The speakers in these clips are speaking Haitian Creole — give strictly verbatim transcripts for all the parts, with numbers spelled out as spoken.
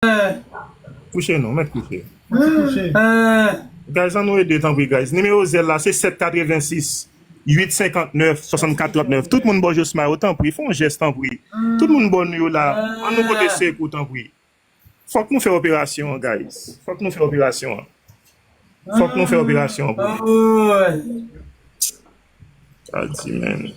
Kouche non, mèt kouche. Kouche. Guys, ann nou ede, tanpri, guys. Nimewo zèl la, se sèt katrevensis, uit senkantnèf, swasannkat trannèf. Tout moun bò Josma yo, tanpri, fè yon jès, tanpri. Tout moun bò nou yo la, ann nou pote sekou, tanpri. Fòk nou fè operasyon an, guys. Fòk nou fè operasyon an. Fòk nou fè operasyon an pou li. Sa di, man.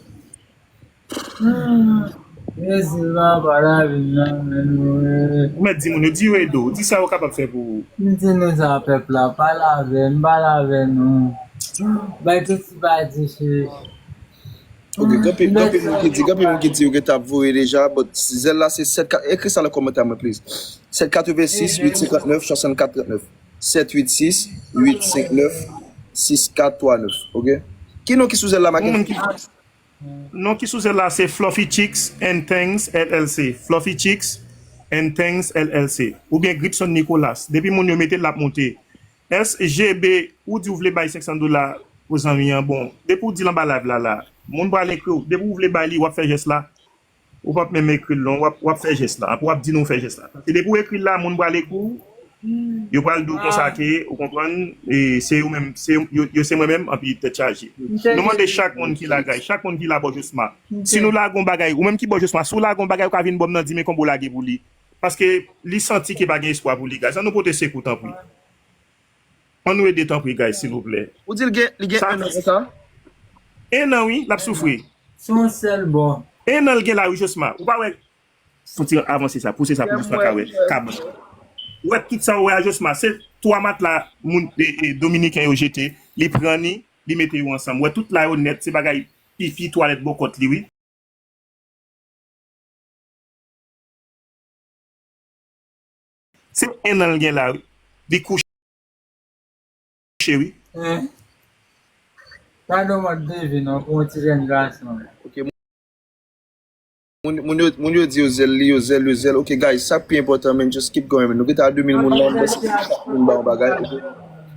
Jezi, papa, lavi m nan men nou, wi. Ou mèt di moun yo, di yo ede w, di sa yo kapab fè pou ou. M di nou sa, pèp la, pale avè m, pale avè nou. Bay tout ti pa di, cheri. Ok, gen anpil, gen anpil moun ki di, gen anpil moun ki di yo gentan ap voye deja, but zèl la se sèt ka, ekri sa nan kòmantè mwen, please. Sèt katrevensis, uit senkantnèf, swasannkat trannèf. Sèt uit sis, uit senk nèf, sis kat twa nèf, ok? Ki non ki sou zèl la, Makenfy? Non ki sou zèl la se Fluffy Chicks and Things L L C. Fluffy Chicks and Things L L C. Oubyen Gripson Nicolas. Depi moun yo mete l, l ap monte. S G B, ou di w vle bay senk san dola pou zanmi an. Bon, depi w di l anba live la, la, moun pral ekri w. Depi w vle bay li, w ap fè jès la. Ou p ap menm ekri l non, w ap, w ap fè jès la. Apre w ap di nou w fè jès la. Paske depi w ekri l la, moun pral ekri w. Yo pral di w konsa ke, ou konprann, e se yo menm, se yo, yo se mwen menm, anpi tèt chaje. Nou mande chak moun ki la, guys, chak moun ki la bò Josma. Si nou lage yon bagay, ou menm ki bò Josma, si w lage yon bagay, ou ka vin bò m nan, di men konbyen w lage pou li. Paske li santi ke pa gen espwa pou li, guys. Ann nou pote sekou, tanpri. Ann nou ede, tanpri, guys, silvouplè. Ou di l gen, li gen en an konsa? En an, wi, l ap soufri. Se yon sèl bò. En an l gen la, wi, Josma. Ou pa wè? Fouti avanse sa, pouse sa pou Josma ka wè. Ka bon. Ou wè tout sa ou wè a Josma, se twa matla moun, e, e, dominiken yo jete, li pran ni, li mete yo ansanm. Ou wè tout la yo nèt, se bagay pipi, twalèt bò kòt li, wi. Se en an l gen la, wi. Li kouche, wi. Hein? Gade yon mòd de vi non pou yon ti jèn gason. Ok, moun, moun yo, moun yo di yo zèl li, yo zèl, yo zèl. Ok, guys, sa k pi enpòtan, man, just keep going, man. Nou gentan a de mil moun la, m panse si chak moun ba yon bagay, ok?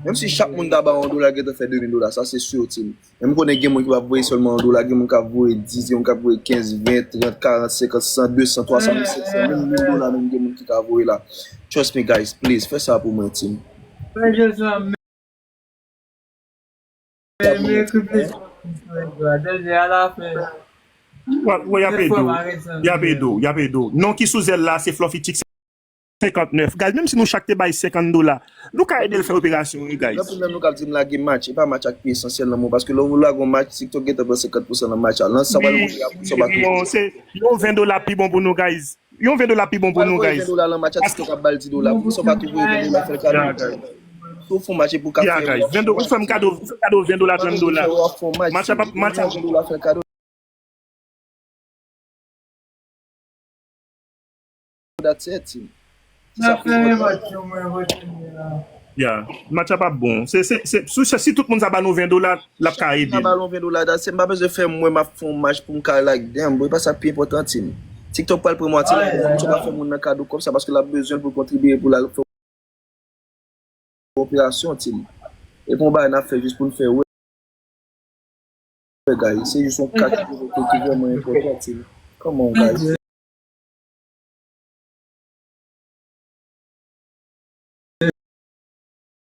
Menm si chak moun ta ba yon dola, gentan fè de mil dola, sa se si, team. Men m konnen gen moun ki p ap voye sèlman yon dola, gen moun k ap voye dis, gen moun k ap voye kenz, ven, trant, karant, senkant, san, de san, twa san, senk san, menm mil dola, menm gen moun ki ka voye la. Trust me, guys, please, fè sa pou mwen, team. Frè Josua, m ekri plis. Depi alafen. Wè, wè, y ap ede w. Y ap ede w, y ap ede w. Non ki sou zèl la, se Fluffy Chicks. Senkantnèf. Guys, menm si nou chak te bay senkant dola, nou ka ede l fè operasyon, wi, guys. Gen anpil nan nou k ap di m lage match, e pa match ak pi esansyèl nan men w, paske lè w lage yon match, TikTok gentan pran senkant pousan nan match la. Nan sa w pral montre a moun sa w pa touche. Non, se yon ven dola pi bon pou nou, guys. Yon ven dola pi bon pou nou, guys. Pral voye ven dola nan match la, TikTok ap ba l dis dola. Poukisa w pa tou voye ven dola fè l kado? Si w fè yon match, e pou w ka fè yon match. Ven do-, ou fè m kado, ou fè m kado ven dola, trant dola. Match ap, match ap. Ven dola fè l kado. That's it, team. Se sa pou mwen. Ya, match la p ap bon. Se, se, se, si, se, si tout moun sa ba nou ven dola, l ap ka ede n. Sa ba nou ven dola, that's it. M pa bezwen fè mwen m ap fè yon match pou m ka like, damn, bro, e pa sa k pi enpòtan, team. TikTok pral pran mwatye lajan, m pa fè moun nan kado kòb sa paske l ap bezwen l pou l kontribye pou l al fè operasyon, team. E pa yon bagay n ap fè jis pou n fè wè, guys. Se jis yon kat ki vrèman enpòtan, team. Come on, guys.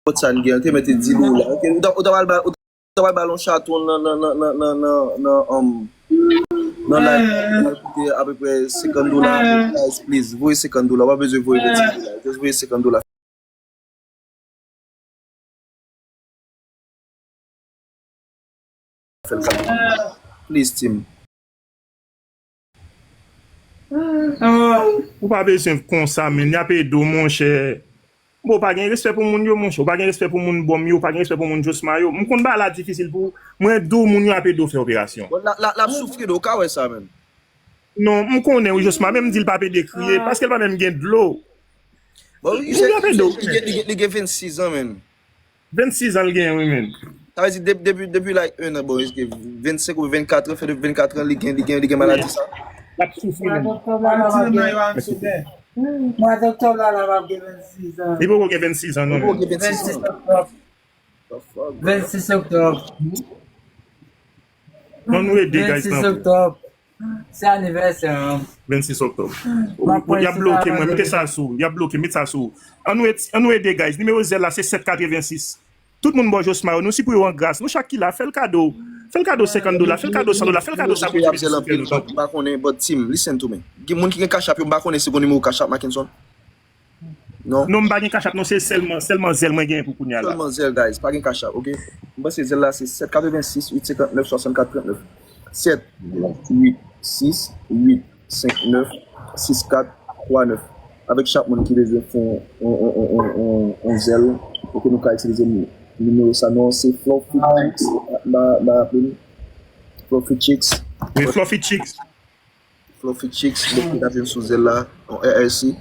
Kot sa n gen? Te mete dis dola. Ok, ou ta, ou ta pral ba, ou ta pral ba l yon chaton nan, nan, nan, nan, nan, nan, nan, um, nan live la, li pral koute apeprè senkant dola. Guys, please, voye senkant dola. Ou pa bezwen voye vennsis dola. Just voye senkant dola. Fè l kado. Please, team. Ou pa bezwen konsa, men. Y ap ede w, monchè. Bon, ou pa gen respè pou moun yo, monchè. Ou pa gen respè pou moun bò m yo. Ou pa gen respè pou moun Josma yo. M konn bagay la difisil pou ou. Mwen di w, moun yo ap ede w fè operasyon. Bon, la, la, l ap soufri, wi, ou ka wè sa, menm. Non, m konnen, wi, Josma. Men m di l p ap ede kriye, paske l pa menm gen dlo. Bon, li, li, li, li gen vennsis an, menm. Vennsis an l genyen, wi, menm. Sa vle di, depi, depi, depi, like, en an, bon, eske vennsenk ou vennkat an, fè de vennkat an, li gen, li gen, li gen maladi sa? L ap soufri, menm. Mwa doktòb la, la, l ap gen vennsis an. Li poko gen vennsis an, non, menm. Li poko gen vennsis an. Vennsis oktòb. The fuck, bro? Vennsis oktòb. Ann nou ede, guys, vennsis oktòb. Se anivèsè an. Vennsis oktòb. Y ap bloke mwen, mete sa sou. Y ap bloke, met sa sou. Ann nou ede, guys. Nimewo zèl la, se sèt katrevensis. Tout moun bò Josma yo, nou sipriye w an gras. Nou chak ki la, fè l kado. Fè l kado senkant dola, fè l kado san dola, fè l kado sa Bondye mete sou kè nou, tanpri. M pa konnen, but Tim, listen to me. Gen moun ki gen Cash App yo, m pa konnen si gon nimewo Cash App, Mackenson. Non. Non, m pa gen Cash App, non, se sèlman, sèlman zèl mwen genyen pou kounye a la. Sèlman zèl, guys, pa gen Cash App, ok? M panse zèl la se sèt katrevensis uit senkant nèf swasannkat trannèf. Sèt uit sis uit senk nèf sis kat twa nèf. Avèk chak moun ki bezwen fè yon, yon, yon, yon, yon, yon zèl, pou ke nou ka itilize nimewo sa, non, se Fluffy Chicks, m pa, m pa raple m. Fluffy Chicks. Wi, Fluffy Chicks. Fluffy Chicks, donk, ki t ap jwenn sou zèl la, yon R R C.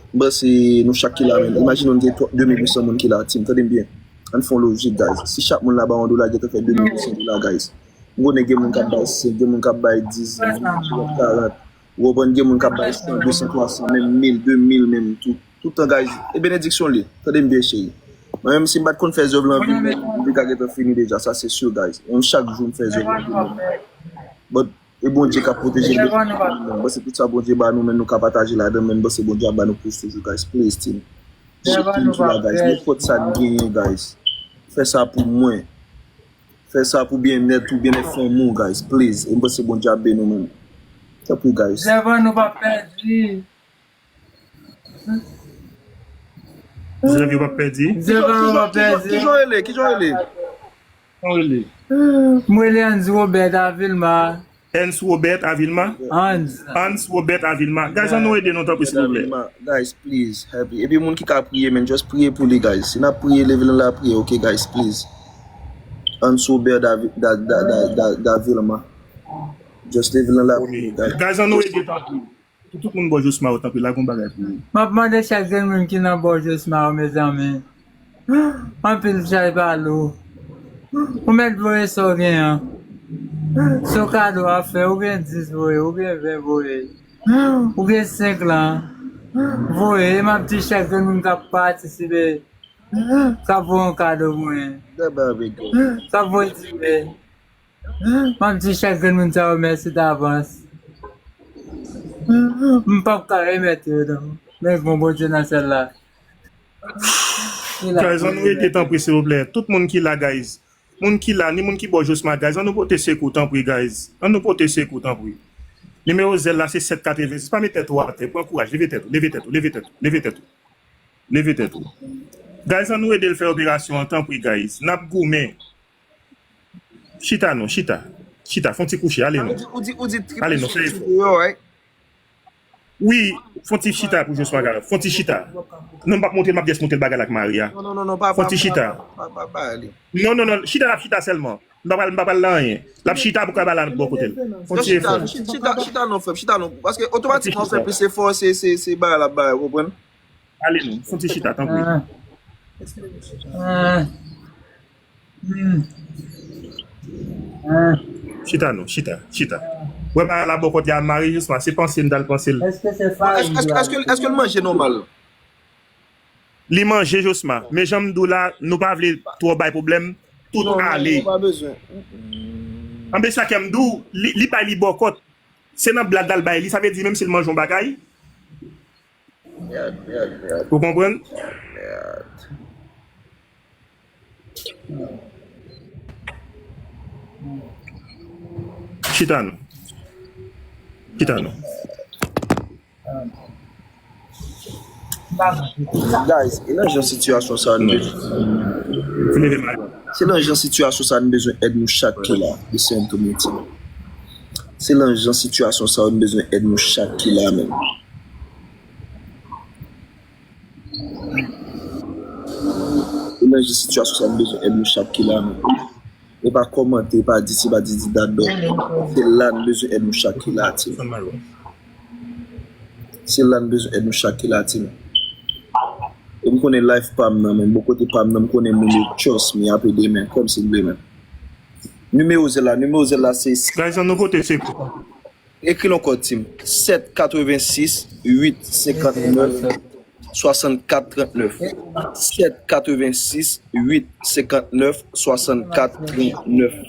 M panse nou chak ki la, men, imajine nou gen twa, de mil uit san moun ki la, Tim, tande m byen. Ann fè yon lojik, guys. Si chak moun la bay yon dola, gentan fè de mil uit san dola, guys. M konnen gen moun k ap bay senk, gen moun k ap bay diz, gen moun k ap bay karant. Ou konprann, gen moun k ap bay san, de san, twa san, menm mil, de mil menm, tout, tout tan, guys. E benediksyon li. Tande m byen, cheri. Mwen menm, si m pa t konn fè zèv lan vi m, m te ka gentan fini deja, sa se si, guys. Mwen chak jou m fè zèv lan vi m. But E Bondye k ap pwoteje nou. Bon, se tout sa Bondye ba nou, men nou ka pataje ladan, men bon, se Bondye ap ba nou plis toujou, guys. Please, team. Share, team, sou la, guys. Nenpòt sa n genyen, guys. Fè sa pou mwen. Fè sa pou byennèt ou, byennèt fanmi w, guys. Please. E m panse Bondye ap beni w, men. Tanpri, guys. Zèvan nou pa pèdi. Zèvan nou pa pèdi. Zèvan nou pa pèdi. Kijan w rele? Kijan w rele? Kijan w rele? Mwen rele Hans Robert Avilma. Hans Robert Avilma? Hans. Hans Robert Avilma. Guys, ann nou ede nou, tanpri, silvouplè. Guys, please, help. Epi moun ki ka priye, men, just priye pou li, guys. Si n ap priye, leve nan lapriyè, ok, guys, please. Hans Robert Davi-, Da-, Da-, Da-, Da-, Davilma. Just leve nan lapriyè, guys. Guys, ann nou ede, tanpri. Pou tout moun bò Josma yo, tanpri, lage yon bagay pou yo. M ap mande chak grenn moun ki nan bò Josma yo, mezanmi. Anpil chay pa lou. Ou mèt voye sa w gen an. Se yon kado w ap fè, ou gen dis voye, ou gen ven voye. Ou gen senk lan. Voye, e m ap di chak grenn moun k ap patisipe, k ap voye yon kado pou mwen. K ap voye dimen. M ap di chak grenn moun sa yo mèsi davans. M p ap ka remèt yo, non. Men bon Bondye nan syèl la. Guys, ann nou ede, tanpri, silvouplè. Tout moun ki la, guys. Moun ki la, ni moun ki bò Josma, guys. Ann nou pote sekou, tanpri, guys. Ann nou pote sekou, tanpri. Nimewo zèl la, se sèt katrevensis. Pa met tèt ou atè. Pran kouraj. Leve tèt ou, leve tèt ou, leve tèt ou, leve tèt ou. Leve tèt ou. Guys, ann nou ede l fè operasyon an, tanpri, guys. N ap goumen. Chita non, chita. Chita, fè yon ti kouche, ale non. Ou di, ou di, ou di trip. Ale non, fè efò. Wi, fè yon ti chita pou Josma Garav. Fè yon ti chita. Non, m p ap montre l, m ap just montre l bagay la ak Maria. Non, non, non, non, pa, fè yon ti chita. Pa, pa, pa, pa ale. Non, non, non, chita, l ap chita sèlman. M pa pral, m pa pral nan anyen. L ap chita pou ka ba la bò kote l. Fè yon ti efò. Chita, chita, chita non, frè m, chita non. Paske otomatikman w fè plis efò, se, se, se bagay la, bagay, ou konprann? Ale non, fè yon ti chita, tanpri. Ah. Ah. Hmm. Ah. Chita non, chita, chita. Wè bagay la bò kote a mare Josma, se panse m t al panse l. Èske se farin? Èske, èske, èske, èske l manje nòmal? Li manje Josma, men jan m di w la, nou pa vle twò bay pwoblèm, tout ale. Non, non, pa bezwen. Anben sa kè m di w, li, li bay li bò kote. Se nan blag la l bay li, sa vle di menm si l manje yon bagay. Mèd, mèd, mèd. Ou konprann? Mèd. Chita non. Chita non. Guys, e nan jan sitiyasyon sa nou. Se nan jan sitiyasyon sa nou bezwen èd nou chak ki la. Listen to me, team. Se nan jan sitiyasyon sa nou bezwen èd nou chak ki la, menm. E nan jan sitiyasyon sa nou bezwen èd nou chak ki la, menm. E pa kòmante, e pa di si, e pa di di dat, but se la n bezwen èd nou chak ki la, team. Se la n bezwen èd nou chak ki la, team. E m konnen life pa m nan, men bò kote pa m nan, m konnen moun yo, trust me, ap ede, men kòmsi m vle, men. Nimewo zèl la, nimewo zèl la se... Guys, ann nou pote sekou. Ekri l ankò, team. Sèt katrevensis uit senkant nèf swasannkat trannèf. Sèt katrevensis uit senkant nèf swasannkat trannèf.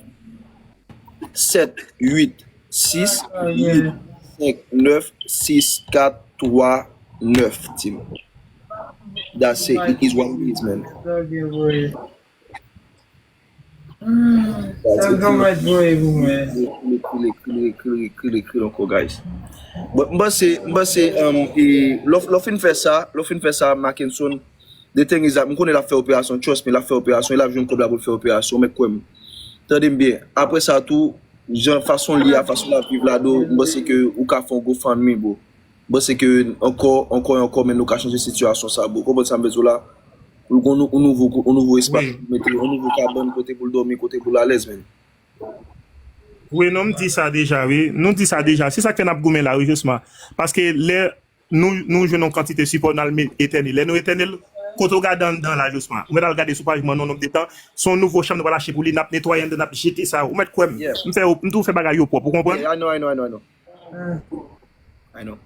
Sèt uit sis uit senk nèf sis kat twa nèf, team. That's it. It is what it is, man. Sa m ka mèt voye pou mwen. Kriye, kriye, kriye, kriye, kriye ankò, guys. Bon, m panse, m panse, um, e, lè w, lè w fin fè sa, lè w fin fè sa, Mackenson, the thing is that, m konnen l ap fè operasyon, trust me, l ap fè operasyon, e l ap jwenn kòb la pou l fè operasyon, men kwè m. Tande m byen. Apre sa tou, jan, fason l ye a, fason l ap viv la, do, m panse ke ou ka fè yon GoFundMe, bro. M panse ke ankò, ankò e ankò, men nou ka chanje sitiyasyon sa, bro. Konprann sa m vle di w la? Pou l gen yon nou-, yon nouvo, yon nouvo espas, pou l mete yon nouvo kabann, kote pou l dòmi, kote pou l alèz, men. Wi, non, m di sa deja, wi. Nou di sa deja. Se sa k fè n ap goumen la, wi, Josma. Paske lè nou, nou jwenn yon kantite sipò, n al etène. Lè nou etène l, kote w gade anndan la, Josma? Ou mèt al gade sou paj mwen, non, nonb de tan. Se yon nouvo chanm nou pral achte pou li, n ap netwaye anndan, n ap jete sa. Ou mèt kwè m. M fè, m tou fè bagay yo pwòp, ou konprann? Yeah, I know, I know, I know, I know. I know.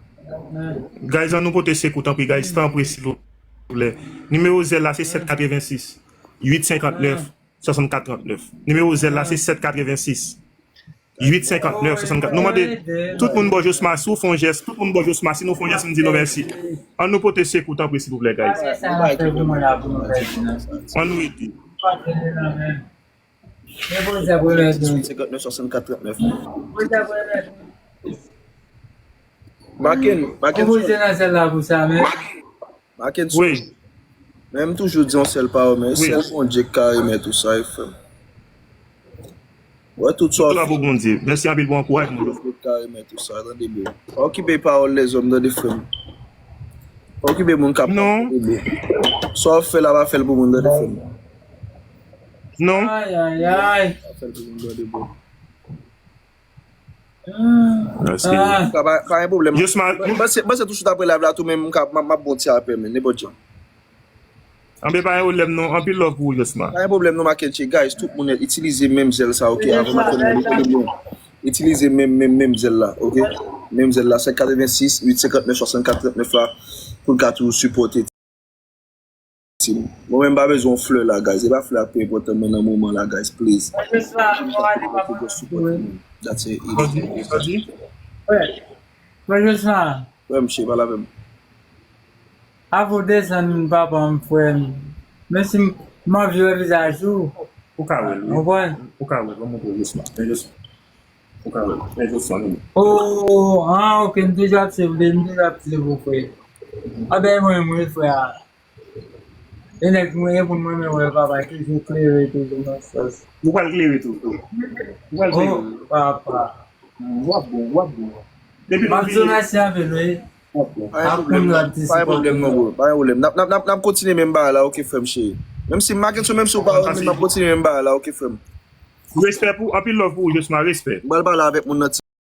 Guys, ann nou pote sekou, tanpri, guys, tanpri, silvouplè. Nimewo zèl la, se sèt katrevensis, uit senkantnèf, swasannkat trannèf. Nimewo zèl la, se sèt katrevensis, uit senkantnèf, swasannkat. Nou mande tout moun bò Josma, si w fè yon jès, tout moun bò Josma, si nou fè yon jès, m di nou mèsi. Ann nou pote sekou, tanpri, silvouplè, guys. Ann nou ede. Depoze a premye tou. Senkantnèf, swasannkat, trannèf. Depoze a premye tou. Maken, Maken. Depoze nan sèl la pou sa, men. Maken, wi. Men m toujou di yon sèl pawòl, men sèl Bondye k ka remèt ou sa, e frè m. Wè, tout sa w fè. Bravo, Bondye. Mèsi anpil pou ankourajman. Bondye k ka remèt ou sa, tande, bro. Pa okipe pawòl lèzòm, tande, frè m. Pa okipe moun k ap pale, bro. Sa w fè la, pa fè l pou moun, tande, frè m. Non. Ay, ay, ay. Pa fè l pou moun, tande, bro. Mèsi. Pa, pa, pa gen pwoblèm. Josma, m panse, m panse tou swit apre live la tou, men m ka, m ap, m ap bon ti apèl, men, nenpòt jan. Anben, pa gen pwoblèm non. Anpil love pou ou, Josma. Pa gen pwoblèm non, Mackenson. Guys, tout moun itilize menm zèl sa, ok? Avan Mackenson, itilize menm, menm, menm zèl la, ok? Menm zèl la, sèt katrevensis, uit senkantnèf, swasannkat trannèf la, pou l ka toujou sipòte. Mwen menm, m pa bezwen yon flè la, guys. E pa flè a k pi enpòtan mwen nan moman la, guys, please. That's it. Frè, frè Josma. Frè m, che, pale avè m. Avè w desann, papa m, frè m. Menm si m, m anvi wè vizaj ou. Ou ka wè l, wi. Konprann? Ou ka wè l, ban m montre w Josma. Men Josma. Ou ka wè l. Men Josma, men. Oh, ah, ok, m toujou ap swiv li, m toujou ap swiv ou, frè. Anben, mwen, mwen, frè a. E nèg mwen, e moun mwen, mwen, wè, papa, toujou klere, toujou nan sans. Ou pral klere tou, tou. Ou pral klere. Oh, papa. W ap bon, w ap bon. Depi nou vini. M ap di w mèsi anpil, wi. W ap bon. Pa gen pwoblèm non, pa gen pwoblèm non, bro. Pa gen pwoblèm. N ap, n ap, n ap, n ap kontinye menm bagay la, ok, frè m cheri. Menm si Mackenson, menm si w pa wè m, n ap kontinye menm bagay la, ok, frè m. Respè pou, anpil love pou ou, Josma, respè. M pral pale avèk moun nan ti